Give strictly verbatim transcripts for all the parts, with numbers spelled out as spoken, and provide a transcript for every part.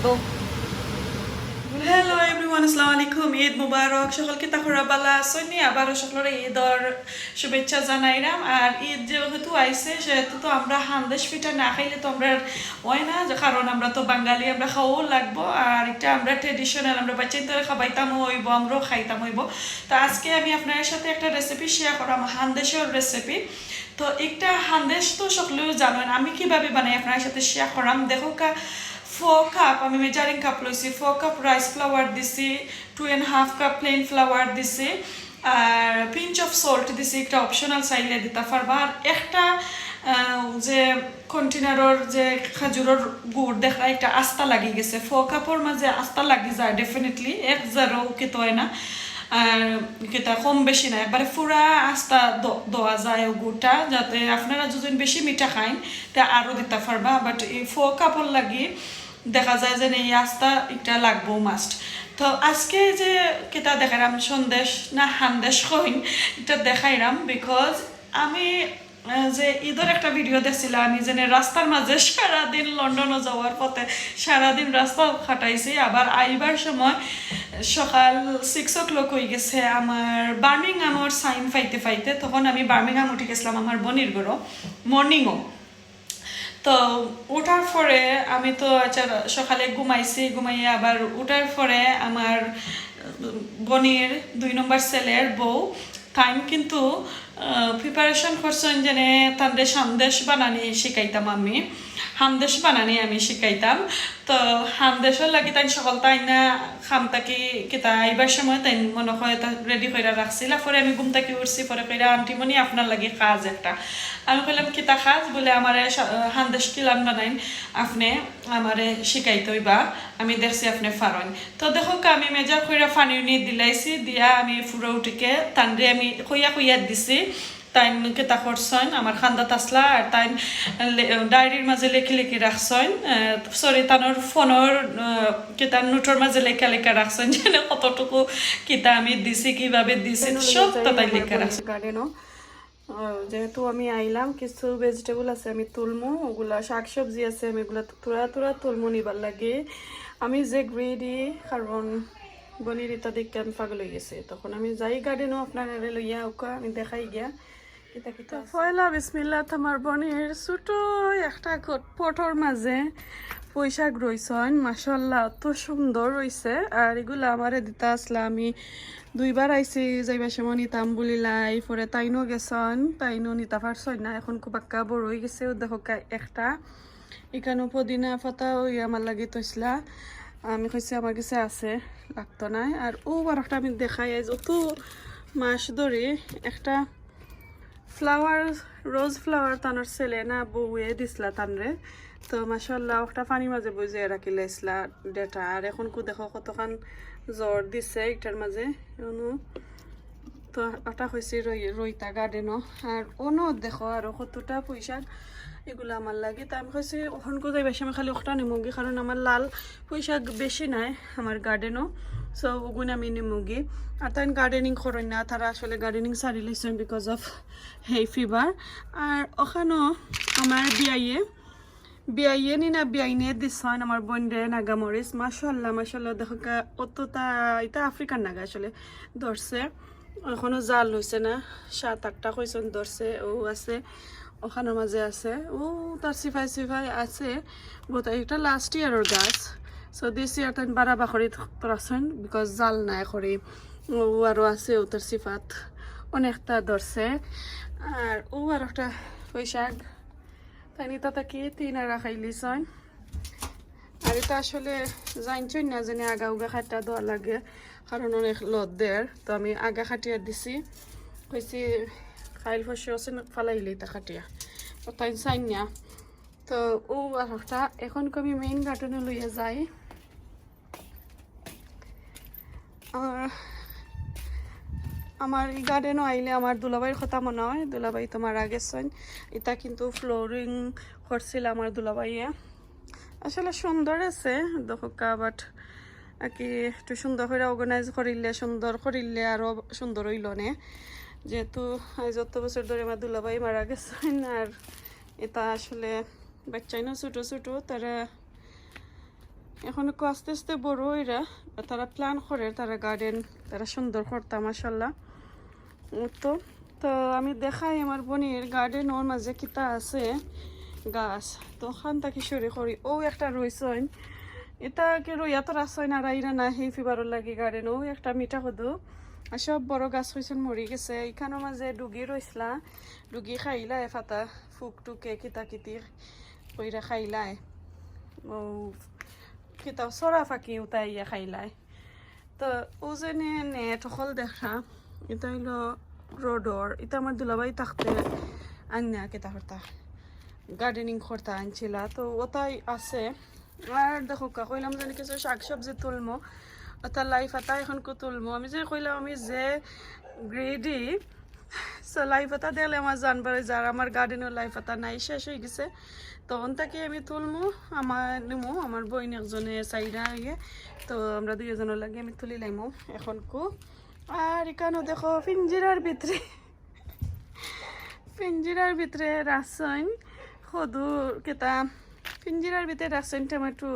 Hello everyone, আসসালামু আলাইকুম। ঈদ মুবারক। সকল কিতা খবর, বালা আছইন নি? আবারও সকলরে ঈদর শুভেচ্ছা জানাইরাম। আর ঈদ যেহেতু আইছে, সেহেতু তো আমরা হান্দেশ পিঠা না খাইলে তো আমরা হয় না, যে কারণ আমরা তো বাঙালি, আমরা খাওয়াও লাগবো। আর এটা আমরা traditional, আমরা বাচ্চাইন্তরে খাবাইতাম অইবো, আমরাও খাইতাম অইবো। তো আজকে আমি আপনার সাথে একটা recipe share করাম, হান্দেশর recipe। তো একটা হান্দেশ তো সকলেও জানেন, আমি কিভাবে বানাই আপনার সাথে share করাম। দেখো কা, ফোর কাপ আমি measuring cup লইছি, ফোর কাপ rice flour দিছি, two and half cup plain flour দিছি, আর পিঞ্চ অফ সল্ট দিছি, একটা অপশনাল, চাইলে দিতা পারবা। আর একটা আহ, যে কন্টেনারর যে খাজুরর গুড় দেখরা, একটা আস্তা লাগি গেছে, ফোর কাপর মাঝে আস্তা লাগি যায় ডেফিনেটলি, এক জারও কিতা হয় না। আর কিতা কম বেশি না, একবারে পুরা আস্তা দ-, দেওয়া যায় ও গুড়টা, যাতে আপনারা যদি বেশি মিঠা খাইন, তে আরও দিতা পারবা। বাট এই ফোর কাপর লাগি দেখা যায় যে এই আস্তা একটা লাগবো মাস্ট। তো আজকে যে কিতা দেখাইরাম, সন্দেশ না হান্দেশ কইন, এটা দেখাইরাম, বিকজ আমি আহ, যে ঈদর একটা ভিডিও দেখছিলাম আমি, যেন রাস্তার মাঝে সারাদিন, লন্ডনও যাওয়ার পথে সারাদিন রাস্তা কাটাইছি। আবার আইবার সময় সকাল সিক্স ও ক্লক হয়ে গেছে আমার বার্মিংহামর সাইন পাইতে পাইতে। তখন আমি বার্মিংহাম উঠি গেছিলাম আমার বনির ঘরো মর্নিংও। তো উঠার পরে আমি তো আচ্ছা সকালে ঘুমাইছি, ঘুমাইয়া আবার উঠার পরে আমার বনির দুই নম্বর ছেলের বউ তাইন কিন্তু প্রিপারেশন করছইন, যেন তানরে সন্দেশ বানানি শিখাইতাম আমি, হান্দেশ বানানি আমি শিখাইতাম। তো হান্দেশর লাগি তাইন সকাল তাই না খাম থাকি কিতা আইবার সময় তাইন মনে হয় তা রেডি কইরা রাখছিলা। পরে আমি ঘুম থাকি উঠছি, পরে কইরা, "আন্টি মনি, আপনার লাগি কাজ একটা।" আমি কইলাম, "কিতা কাজ?" বলে, "আমারে সা-, হান্দেশ কিলান বানাইন, আপনি আমারে শিখাইতে হইবা, আমি দেখছি আপনি পারইন।" তো দেখো কা, আমি মেজার কইরা পানি উনি দিলাইছি, দিয়া আমি পুরো উঠিকে তানরে আমি কইয়া কইয়া দিছি। তাইন কিতা করছইন, আমার কান্দাত আছলা, আর তাইন লে-, ডায়েরির মাঝে লেখি লেখি রাখছইন, আহ, সরি, তানর ফোনর, আহ, কিতা নোটর মাঝে লেখা লেখা রাখছইন, যেন কতটুকু কিতা আমি দিছি, কিভাবে দিছি, সব তো তাইন লেখা রাখছইন। গার্ডেনও, আহ, যেহেতু আমি আইলাম, কিছু ভেজিটেবল আছে আমি তুলমু, ওগুলা শাক সবজি আছে আমি ওগুলা তুরা তুরা তুলমু নিবার লাগি। আমি যে গ্রিডি, কারণ বনির ইতা দেখে আমি পাগল হয়ে গেছি। তখন আমি যাই গার্ডেনও আপনারা লইয়া ওকা আমি দেখাই গিয়া। কিতা কিতা তো আছে। পয়লা বিসমিল্লাহ, আমার বনির ছোট একটা কট-, পটর মাঝে পুঁই শাক রইছইন, মাশাআল্লাহ, অত সুন্দর রইছে। আর এগুলা আমারে দিতা আছলা, আমি দুইবার আইছি, যাইবার সময় নিতাম বুলিলাই, পরে তাইনও গেছইন, তাইনও নিতা পারছইন না, এখন খুব বাক্কা বড় হয়ে গেছে। ও দেখো কা-, একটা এখানো পুদিনা পাতা ওই আমার লাগি তৈছলা, আমি কইছি আমার কাছে আছে, লাগতো নায়। আর ও আর একটা আমি দেখাই, আজ অত মাস ধরে একটা ফ্লাওয়ার, রোজ ফ্লাওয়ার তানর ছেলে না বউয়ে দিছলা তানরে। তো মাশাআল্লাহ, একটা পানির মাঝে বুঝে রাখি লাইছলা ডেটা। আর এখন কু দেখো কতখান জ্বর দিছে একটার মাঝে, অনু। তো ওটা হয়েছে রই-, রইতা গার্ডেনও। আর অনু দেখো আরো কতটা পুঁই শাক, এগুলা আমার লাগে। তো আমি কইছি, "ওখান কোথায় বেশি আমি খালি ওটা নিমুগি, কারণ আমার লাল পুঁই শাক বেশি নাই আমার গার্ডেনও।" So ওগুন আমি নিমুগি। আর তাই গার্ডেনিং করই না, তারা আসলে গার্ডেনিং সারি লাইছইন because of hay fever। আর ওখানো আমার বিয়াইয়ে, বিয়াইয়ে নি না বিয়াইনে দিছইন আমার বইনরে নাগা মরিচ। মাশাআল্লাহ, মাশাআল্লাহ, দেখো কা-, অতটা, এটা আফ্রিকান নাগা আসলে ধরছে। এখনো জাল হইছে না, সাত আটটা কইছইন ধরছে, ও আছে, ওখানোর মাঝে আছে, ও তার সিফাই সিফাই আছে, but এটা লাস্ট ইয়ারর গাছ। So this year তাই বারা বাকরি রাখছইন, because জাল নাই করি। ও আরো আছে, ও তার সিফাত অনেকটা ধরছে। আর ও আর একটা পুঁই শাক, তাই নিতা থাকি তিন আর খাইলিছইন। আর এটা আসলে জানছইন না, জানি আগা উগা খাট্টা দেওয়া লাগে, কারণ অনেক লত দের। তো আমি আগা খাটিয়া দিছি, কইছি, "কাইল পরশু আছে না, ফালাইলে এটা খাটিয়া।" তো তাই চাই না। তো ও আর একটা, এখন আমি মেইন গার্ডেনে লইয়া যাই। আর আমার এই গার্ডেনও আইলে আমার দুলাভাইর কথা মনে হয়, দুলাভাই তো মারা গেছইন। এটা কিন্তু ফ্লোরিং করছিল আমার দুলাভাইয়ে। আসলে সুন্দর আছে দোকানটা, but আর কি একটু সুন্দর করে অর্গানাইজ করিলে, সুন্দর করিলে আরো সুন্দর হইল নে। যেহেতু আজ যত বছর ধরে আমার দুলাভাই মারা গেছইন, আর এটা আসলে বাচ্চাইনও ছোট ছোট, তারা এখন একটু আস্তে আস্তে বড় অইরা, তারা প্ল্যান করে, তারা গার্ডেন তারা সুন্দর করতা, মাশাআল্লাহ। উম, তো, তো আমি দেখাই আমার বইনর গার্ডেনর মাঝে কিতা আছে গাছ। তো ওখান থাকি শুরু করি। অউ একটা রইছইন, ইতা কি রইয়া তো রাখছইন, আর আইরা না, হি ফিবারর লাগি গার্ডেন। অউ একটা মিঠা কদু, আর সব বড় গাছ অইছইন মরি গেছে। ইখানর মাঝে ডুগি রইছলা, ডুগি খাইলায়, ফাতা ফুক টুকে কিতা কিতি কইরা খাইলায়। অউ কিতা চড়া পাখি উতাইয়া খাইলায়। তো অউ যে নে-, নেট হকল দেখরা, ইতা অইলো রোডর, ইতা আমার দুলাভাই থাকতে আইনা কিতা করতা, গার্ডেনিং করতা আনছিলা। তো ওটাই আছে। আর দেখউক্কা, কইলাম যে কিছু শাক সবজি তুলমু, ওটা লাই ফাতা এখন কো তুলমু। আমি যে কইলাম, আমি যে গ্রিডি, সো লাই ফাতা দেখলে আমার জান বাড়ি যার, আমার গার্ডেনর লাই ফাতা নাই, শেষ অই গেছে। তো অন থাকি আমি তুলমু, আমার নিমু, আমার বইন একজনে চাইরা অইয়ে, তো আমরা দুইজনর লাগি আমি তুলি লাইমু এখন কো। আর ইখানো দেখো পিঞ্জিরার ভিতরে, পিঞ্জিরার ভিতরে রাখছইন কদু কিতা, পিঞ্জিরার ভিতরে রাখছইন টমেটো।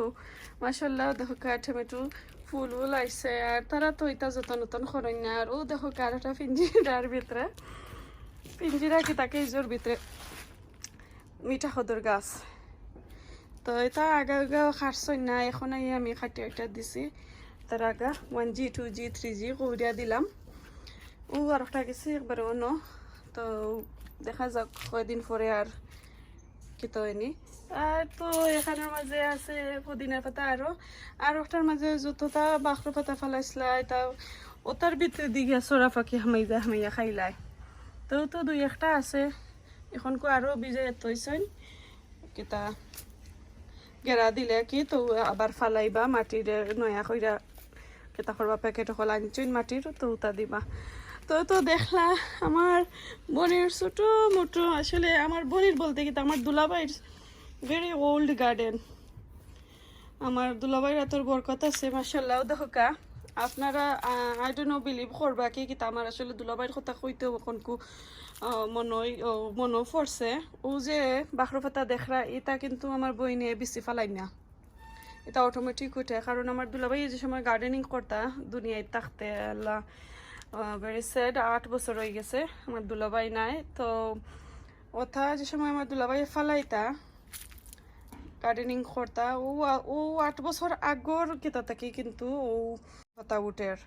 মাশাআল্লাহ, দেখউক্কা টমেটো ফুল ফুল আইছে। আর তারা তো ইতা যতন নতন করইন না। আর অউ দেখউক্কা আর একটা পিঞ্জিরার ভিতরে, পিঞ্জিরা কিতা কেজর ভিতরে মিঠা কদুর গাছ। তো ইতা আগা আগা কাটছইন না, এখন আইয়া আমি কাটিয়া উটিয়া দিছি। তার আগা ওয়ান জি, টু জি, থ্রি জি করিয়া দিলাম। অউ আর একটা গেছে একবারে অন্য। তো দেখা যাক কয়দিন পরে আর কিতা অয়নি। আর তো ইখানর মাঝে আছে পুদিনা পাতা আরো, আর ওটার মাঝে যতটা বাখরো পাতা ফালাইছলা, ইতা ওটার ভিতরে দি গিয়া চড়া পাখি হামাইয়া হামাইয়া খাইলায়। তো, তো দুই একটা আছে, এখন কো আরো ভিজাইয়া থইছইন, কিতা গেরা দিলে কি তো আবার ফালাইবা, মাটিরে নয়া কইরা কিতা করবা, প্যাকেট হকল আনছইন মাটির, তো উতা দিবা। তো, তো দেখলা আমার বইনর ছোট মোটো, আসলে আমার বইনর বলতে কিতা, আমার দুলাভাইর very old garden। আমার দুলাভাইর আতর বরকত আছে, মাশাআল্লাহ। দেখউক্কা, আপনারা, আহ, I don't know, believe করবা কি, কিতা আমার আসলে দুলাভাইর কথা কইতে অখন কো, আহ, মনো অই-, ও, মনো পড়ছে। অউ যে বাখরো পাতা দেখরা, ইতা কিন্তু আমার বইনে বিচি ফালাইন না। ইতা automatic উঠে, কারণ আমার দুলাভাই যে সময় গার্ডেনিং করতা, দুনিয়াত থাকতে, আল্লাহ, আহ, very sad, আট বছর অই গেছে আমার দুলাভাই নাই। তো ওটা যে সময় আমার দুলাভাই ফালাইতা, গার্ডেনিং করতা, অউ আ-, অউ আট বছর আগর কিতা থাকি কিন্তু অউ পাতা উঠের।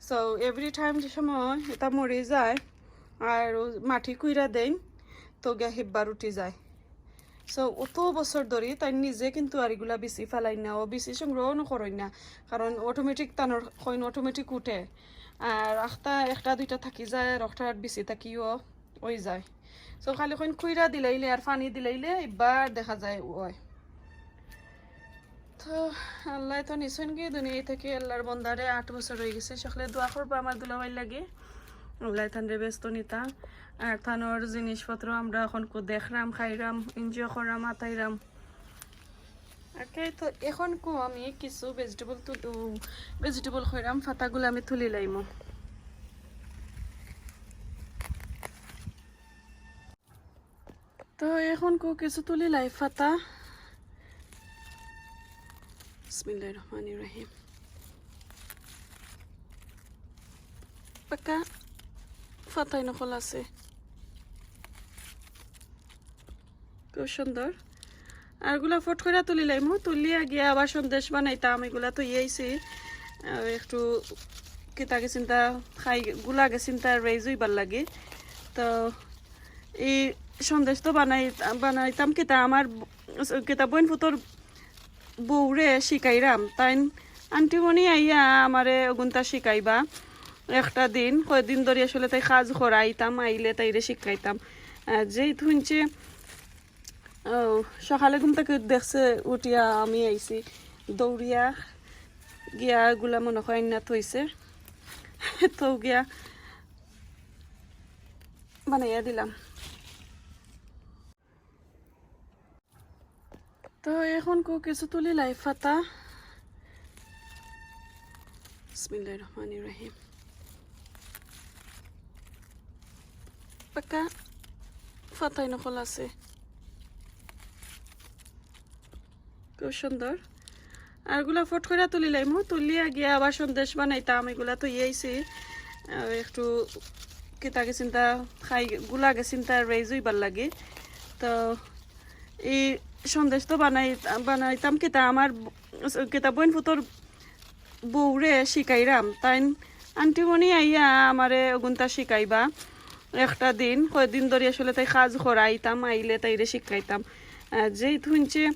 So every time যে সময় ইতা মরি যায় আর অউ মাটি কুইরা দেইন, তো গিয়া হিব্বার উঠি যায়। So অত বছর ধরি তাইন নিজে কিন্তু আর ইগুলা বিচি ফালাইন না, অউ বিচি সংগ্রহও করইন না, কারণ automatic তানর কইন automatic উঠে। আর আখতা একটা দুইটা থাকি যায়, আর অখটার বিচি থাকিও অই যায়। So খালি কইন কুইরা দিলাইলে আর পানি দিলাইলে ইবার দেখা যায় অয়। তো আল্লায় তো নিছইন গি দুনিয়া থাকি, আল্লার বন্দারে আট বছর অই গেছে। সকলে দোয়া করবা আমার দুলাভাইর লাগি, আল্লায় তানরে বেস্ত নিতা। আর তানর জিনিসপত্র আমরা অখন কো দেখরাম, খাইরাম, enjoy কররাম, আতাইরাম। Okay, তো অখন কো আমি কিছু ভেজিটেবল তু-, উ, ভেজিটেবল কইরাম, পাতাগুলা আমি তুলি লাইমু। তো অখন কো কিছু তুলি লাই পাতা। বিসমিল্লাহির রহমানির রহিম। পাকা পাতাইন হকল আছে। খুব সুন্দর। আর ইগুলা ফট কইরা তুলি লাইমু, তুলিয়া গিয়া আবার সন্দেশ বানাইতাম। ইগুলা তো ইয়ে আইছি, আহ, একটু কিতা গেছিনতা খাই, গুলা গেছিনতা রেজ অইবার লাগি। তো ই সন্দেশ তো বানাই-, বানাইতাম কিতা, আমার ব-, কিতা বইন পুতর বউরে শিখাইরাম, তাইন আন্টি মনি আইয়া আমারে অগুনতা শিখাইবা। একটা দিন, কয়দিন ধরি আসলে তাই কাজ করাইতাম, আইলে তাইরে শিখাইতাম। আহ, যেই হুনছে, ও, সকালে ঘুম থাকি দেখছে উঠিয়া আমি আইছি, দৌড়িয়া গিয়া ইগুলা মনো অয় আইন্না থইছে, তো গিয়া বানাইয়া দিলাম। তো অখন কো কিছু তুলি লাই পাতা। বিসমিল্লাহির রহমানির রহিম। পাকা পাতাইন হকল আছে। খুব সুন্দর। আর গুলা ফট কইরা তুলি লাইমু, তুলিয়া গিয়া আবার সন্দেশ বানাইতাম। এগুলা তো ইয়েইছি, আহ, একটু কিতা গেছিনতা খাই, গুলা গেছিনতা রেজ হইবার লাগে। তো এই সন্দেশ তো বানাই, বানাইতাম কিতা, আমার ব-, কিতা বইন ফুতর বউরে শিখাইরাম। তাইন আন্টি মনি আইয়া আমারে অগুনতা শিখাইবা। একটা দিন, কয়দিন ধরি আসলে তাই কাজ করাইতাম, আইলে তাইরে শিখাইতাম। আহ, যেই তুইনছে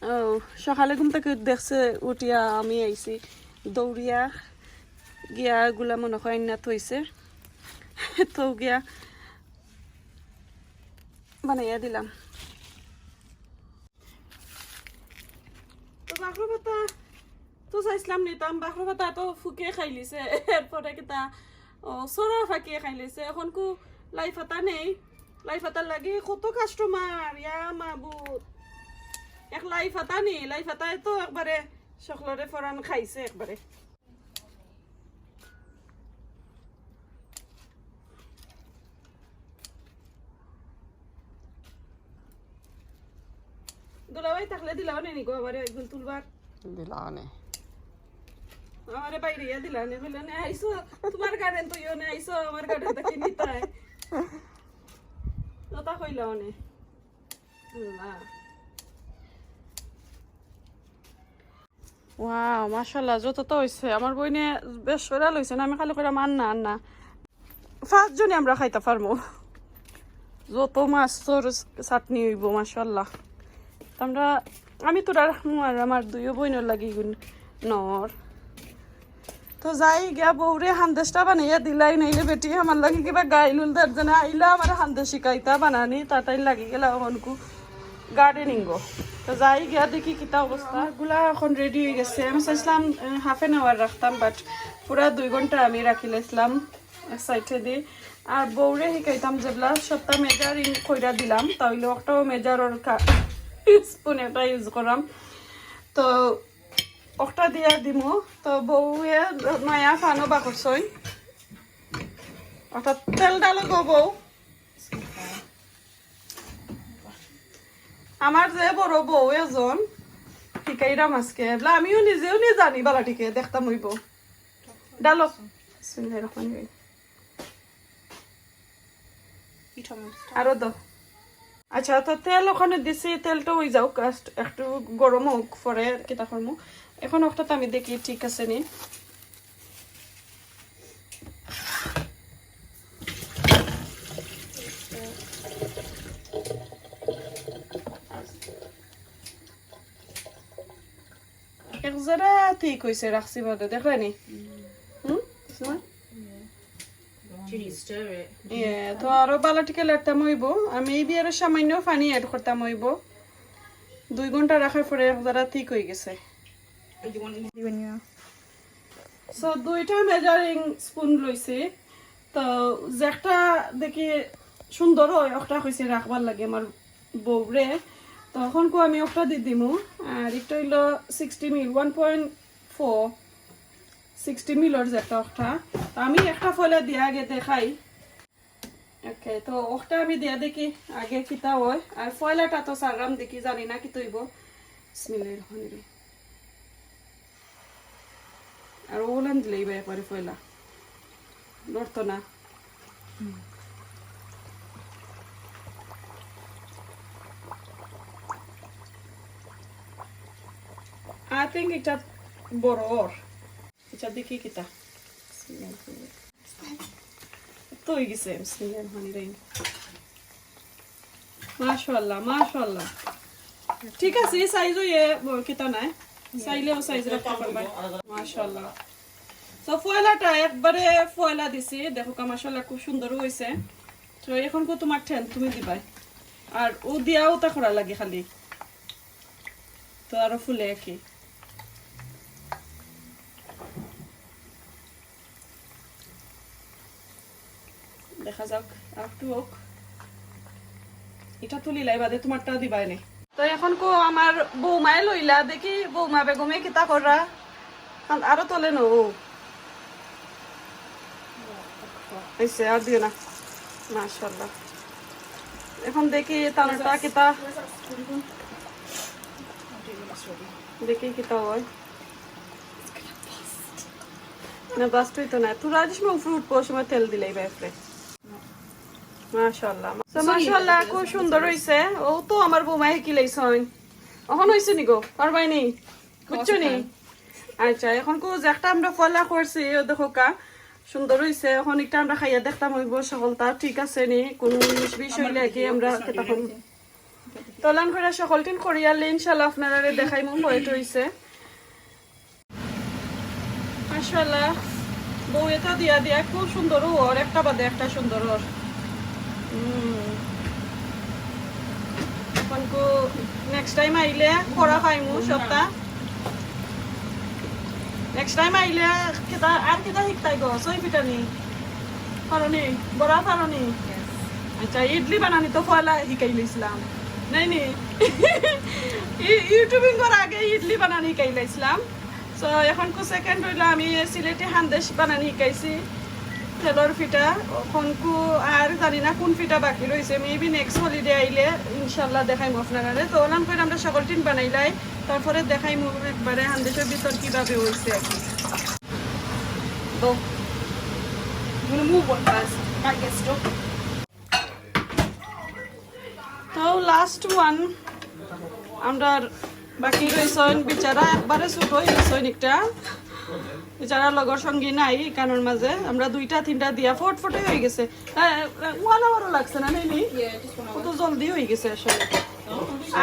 ও, সকালে ঘুম থাকি দেখছে উঠিয়া আমি আইছি, দৌড়িয়া গিয়া গুলা মনে হয় না থইছে, তো গিয়া বানাইয়া দিলাম। তো বাখরো পাতা তো চাইছিলাম নিতাম, বাখরো পাতা তো ফুকে খাইলিছে, এরপরে কিতা, ও, সরা ফাকিয়ে খাইলিছে। এখন কু লাই পাতা নেই, লাই পাতার লাগি কত কাস্টমার, ইয়া মাবুদ। এক লাই পাতা নেই, লাই পাতায় তো একবারে সকলরে ফরান খাইছে একবারে। দুলাভাই থাকলে দিলাও নে নিগো, আমারে একজন তুলবার। দিলাও নে। আমারে বাইরে ইয়া দিলা নে, কইলা নে, "আইসো, তোমার গার্ডেন তো ইয়ো নে, আইসো, আমার গার্ডেন তো কিনিতায়।" কথা কইলাও নে। আল্লাহ। ওয়াও, মাশাআল্লাহ, যত তো হইছে। আমার বইনে বেশ সরা লইছে না, আমি খালি কইরা মান না, আর না। পাঁচ জনে আমরা খাইতা পারমু। যত মাছর চাটনি হইব, মাশাআল্লাহ। তো আমরা, আমি তো রাখমু আর আমার দুইও বইনর লাগি গুন নর। তো যাই গিয়া বউরে হান্দেশটা বানাইয়া দিলাই, নাইলে বেটি আমার লাগি কিবা গাইলুল দার জানা আইলা আমার হান্দেশ শিখাইতা বানানি, তাতাই লাগি গেলা অনকু গার্ডেনিং গো। তো যাই গিয়া দেখি কিতা অবস্থা। আমার গুলা এখন রেডি হয়ে গেছে। আমি চাইছিলাম, আহ, হাফ অ্যান আওয়ার রাখতাম, বাট পুরা দুই ঘন্টা আমি রাখি লাইছিলাম এক সাইডে দি। আর বউরে শিখাইতাম যেগুলা সবটা মেজারিং কইরা দিলাম, তাইলে ওটাও মেজারর স্পুন এটা ইউজ করাম। তো ওটা দিয়া দিমু। তো বউয়ে নয়া ফানো বা করছই। অর্থাৎ তেল ডালো গো বউ। আমার যে বড় বউ এজন শিখাইরাম আজকে। এবলা আমিও নিজেও নি জানি বালাটিকে দেখতাম হইব। ডালো। বিসমিল্লাহির রহমানির রহিম। আরো দাও। আচ্ছা, তো তেল ওখানে দিছি, তেলটা ওই যাও, just একটু গরম হোক, পরে কিতা করমু। এখন ওটাতে আমি দেখি ঠিক আছে নি। এক জেরা ঠিক হইছে, রাখছি বাদে, দেখলানি? হুম? ইয়ে, তো আরো বালা টিকে লেটতাম হইব। আমি এই বিয়ারে সামান্য পানি অ্যাড করতাম হইব। দুই ঘন্টা রাখার পরে এক জেরা ঠিক হয়ে গেছে। সো দুইটা মেজারিং স্পুন লইছি। তো যেটা দেখি সুন্দর হয়, ওটা হইছে রাখবার লাগে আমার বউরে। তো এখন কো আমি ওটা দি দিমু। আর একটা হইলো সিক্সটি মিল, ওয়ান পয়েন্ট ফোর, সিক্সটি মিলর যেটা ওটা। তো আমি একটা ফয়লা দিয়া আগে দেখাই। ওকে, তো ওটা আমি দিয়া দেখি আগে কিতা হয়। আর ফয়লাটা তো সাররাম দেখি, জানি না কিতা হইব। বিসমিল্লাহির রহমানির রহিম। আর ওলান দিলেই বা একবারে ফয়লা লড়তো না। I think এটা বড় ওর। এটা দেখি কিতা। তো হয়ে গেছে, বিসমিল্লাহির রহমানির রহিম। মাশাআল্লাহ, মাশাআল্লাহ। ঠিক আছে, এই সাইজ হইয়ে ব-, কিতা নাই। চাইলেও সাইজ রাখতে পারবা। মাশাআল্লাহ। তো ফয়লাটা একবারে ফয়লা দিছি। দেখো কা, মাশাআল্লাহ, খুব সুন্দর হইছে। তো এখন কো তোমার ঠেন তুমি দিবাই। আর ও দিয়াও তা করা লাগে খালি। তো আরো ফুলে আর কি। দেখা যাক, আর একটু হোক। এটা তুলিলাই বাদে তোমারটা দিবাই নে। তো এখন কো আমার বৌমায় লইলা, দেখি বৌমা বেগমে কিতা কররা। আরো তলে নু। হইছে, আর দিও না। মাশাআল্লাহ। এখন দেখি তানটা কিতা। দেখি কিতা অয়। না, বাস্ট অইতো না। তোরা যে সময় উপরে উঠবো, ওই সময় তেল দিলেই বাপরে। মাশাআল্লাহ। তো মাশাআল্লাহ, খুব সুন্দর অইছে। ও তো আমার বৌমায় হিকিলাইছইন। অখন অইছে নি গো? পারবায় নি? বুঝছো নি? আচ্ছা, অখন কু যে একটা আমরা ফলা করছি, ও দেখউক্কা, সুন্দর অইছে। অখন একটা আমরা খাইয়া দেখতাম অইবো সকলতা ঠিক আছে নি, কুনু উনিশ বিশ অইলে কি আমরা খেতাম। তো অলান করি সকলটিন করিয়ালে ইনশাআল্লাহ আপনারারে দেখাইমু কয়টা অইছে। মাশাআল্লাহ, বউ এটা দিয়া দিয়া খুব সুন্দর অর, একটা বাদে একটা সুন্দর অর। হুম। অখন কু নেক্সট টাইম আইলে করা খাইমু সবটা। নেক্সট টাইম আইলে কিতা, আর কিতা হিকতায় গো, সই পিঠা নি? পারো নি? বড়া পারো নি? আচ্ছা, ইডলি বানানি তো পয়লা হিকাইলাইছলাম। নাই নি? ই-, ইউটিউবিং করার আগে ইডলি বানানি হিকাইলাইছলাম। So, অখন কু সেকেন্ড অইলো আমি সিলেটি হান্দেশ বানানি হিকাইছি। তেলর পিঠা, অখন কু আর জানি না কুন পিঠা বাকি রইছে, maybe নেক্সট হলিডে আইলে ইনশাআল্লাহ দেখাইমু আপনারারে। তো অলান করি আমরা সকলটিন বানাইলাই, তারপরে দেখাইমু একবারে হান্দেশর ভিতর কিভাবে অইছে আর কি। তো gonna move on fast, might get stuck. তো লাস্ট ওয়ান আমরার বাকি রইছইন, বেচারা একবারে ছোট অই গেছইন একটা, বেচারা লগর সঙ্গী নাই কানোর মাঝে, আমরা দুইটা তিনটা দিয়া ফটফটে অই গেছে। হ্যাঁ, ওয়ালা ওয়ালা লাগছে না, নেই নি? কত জলদি অই গেছে আসলে।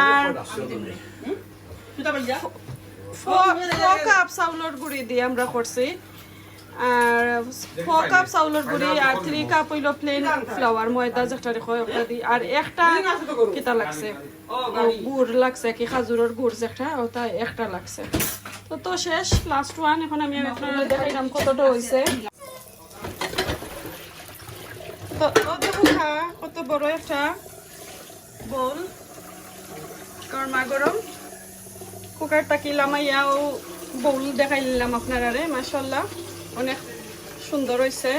আর ফোর কাপ চাউলর গুড়ি দিয়া আমরা করছি, আর ফোর কাপ চাউলর গুড়ি আর থ্রি কাপ অইলো প্লেন ফ্লাওয়ার, ময়দা যেটারে কয় ওটা দি, আর একটা কিতা লাগছে, ও, গুড় লাগছে কি, খাজুরর গুড় যেটা, ওটা একটা লাগছে। তো, তো শেষ, লাস্ট ওয়ান। অখন আমি আপনারারে দেখাইলাম কতটা অইছে। তো, ও দেখো খা, কত বড় একটা বোল, গরমা গরম। কুকার থাকি লামাইয়া ও বোল দেখাইলাম আপনারারে, মাশাআল্লাহ, অনেক সুন্দর অইছে।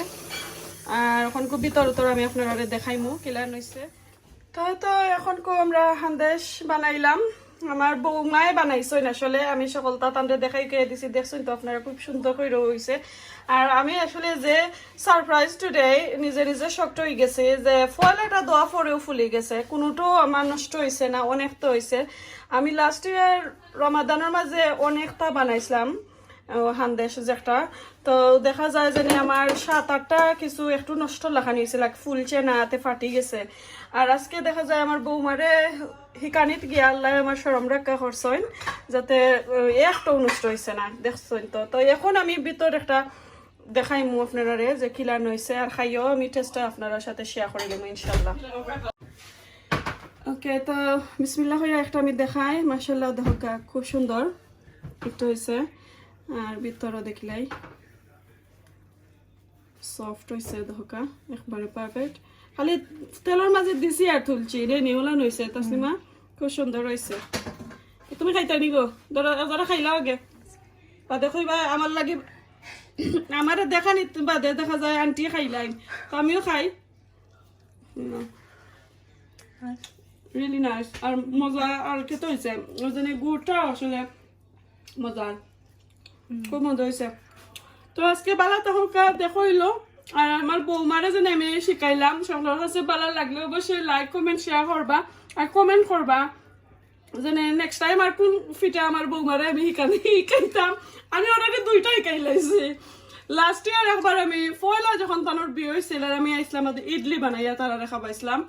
আর অখন কু ভিতর উতর আমি আপনারারে দেখাইমু কিলান অইছে। তো, তো অখন কু আমরা হান্দেশ বানাইলাম, আমার বৌমায় বানাইছইন আসলে, আমি সকলতা তানরে দেখাইয়া দিছি, দেখছইন তো আপনারা, খুব সুন্দর করি অইছে। আর আমি আসলে যে সারপ্রাইজ টুডে, নিজে নিজে শকড অই গেছি যে ফয়লাটা দেওয়া পরেও ফুলি গেছে, কুনুটাও আমার নষ্ট অইছে না, অনেকতা অইছে। আমি লাস্ট ইয়ার রমাদানর মাঝে অনেকতা বানাইছলাম, ও, হান্দেশ যেটা, তো দেখা যায় যেন আমার সাত আটটা কিছু একটু নষ্ট লাখানি অইছে, like ফুলছে না, আতে ফাটি গেছে। আর আজকে দেখা যায় আমার বৌমারে হিকানিত গিয়া আল্লায় আমার শরম রক্ষা করছইন, যাতে, ও, একটাও নষ্ট অইছে না, দেখছইন তো। তো অখন আমি ভিতর একটা দেখাইমু আপনারারে যে কিলান অইছে, আর খাইয়াও আমি টেস্টটা আপনারার সাথে শেয়ার করি দিমু ইনশাআল্লাহ। ওকে, তো বিসমিল্লাহ কইয়া একটা আমি দেখাই, মাশাআল্লাহ, দেখউক্কা, খুব সুন্দর একটা অইছে। আর ভিতরও দেখিলাই, সফট অইছে, দেখউক্কা, একবারে পারফেক্ট। খালি তেলর মাঝে দিছি আর তুলছি, রে নিউলান অইছে, তাসনিমা, খুব সুন্দর অইছে। তুমি খাইতায় নি গো? ধরো, যারা খাইলাও আগে, বাদে কইবা আমার লাগি, আমারে দেখানিত বাদে দেখা যায় আন্টি খাইলাইন, তো আমিও খাই। Really nice. আর মজা আর খেতে অইছে, ওই জন্য গুড়টা আসলে মজা, খুব মজা অইছে। তো আজকে বালা থাকউক্কা, দেখা অইলো। আর আমার বৌমারে যেন আমি শিখাইলাম, সকলর কাছে বালা লাগলে অবশ্যই লাইক, কমেন্ট, শেয়ার করবা, আর কমেন্ট করবা যেন নেক্সট টাইম আর কুন পিঠা আমার বৌমারে আমি হিকানি হিকাইতাম। আমি already দুইটা হিকাইলাইছি। লাস্ট ইয়ার একবার আমি পয়লা যখন তানর বিয়া অইছিল, আর আমি আইছলাম, আর ইডলি বানাইয়া তারারে খাবাইছলাম।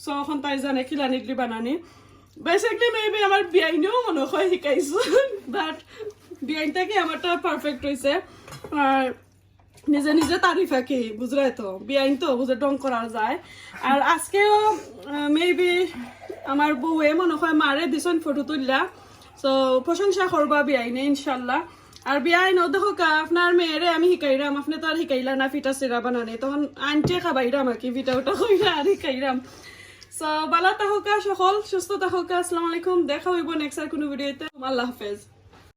So অখন তাই জানে কিলান ইডলি বানানি। বেসিক্যালি মেবি আমার বিয়াইনেও মনে হয় হিকাইছইন, বাট বিয়াইন থাকি আমারটা পারফেক্ট অইছে। আর নিজে নিজে তারিফ আর কি, বুঝরায় তো, বিয়াইন তো বুঝে ঢং করা যায়। আর আজকেও মেবি আমার বউয়ে মনে হয় মারে দিছইন ফটো তুললা, তো প্রশংসা করবা বিয়াইনে ইনশাল্লাহ। আর বিয়াইন, ও দেখউক্কা, আপনার মেয়েরে আমি হিকাইরাম, আপনে তো আর হিকাইলা না পিঠা চিরা বানানি, তখন আন্টিয়ে খাবাইরাম আর কি, পিঠা উঠা কইরা আর হিকাইরাম। So বালা থাকউক্কা সকল, সুস্থ থাকউক্কা। আসসালামু আলাইকুম, দেখা অইবো নেক্সট আর কুনু ভিডিওতে। আল্লাহ হাফেজ।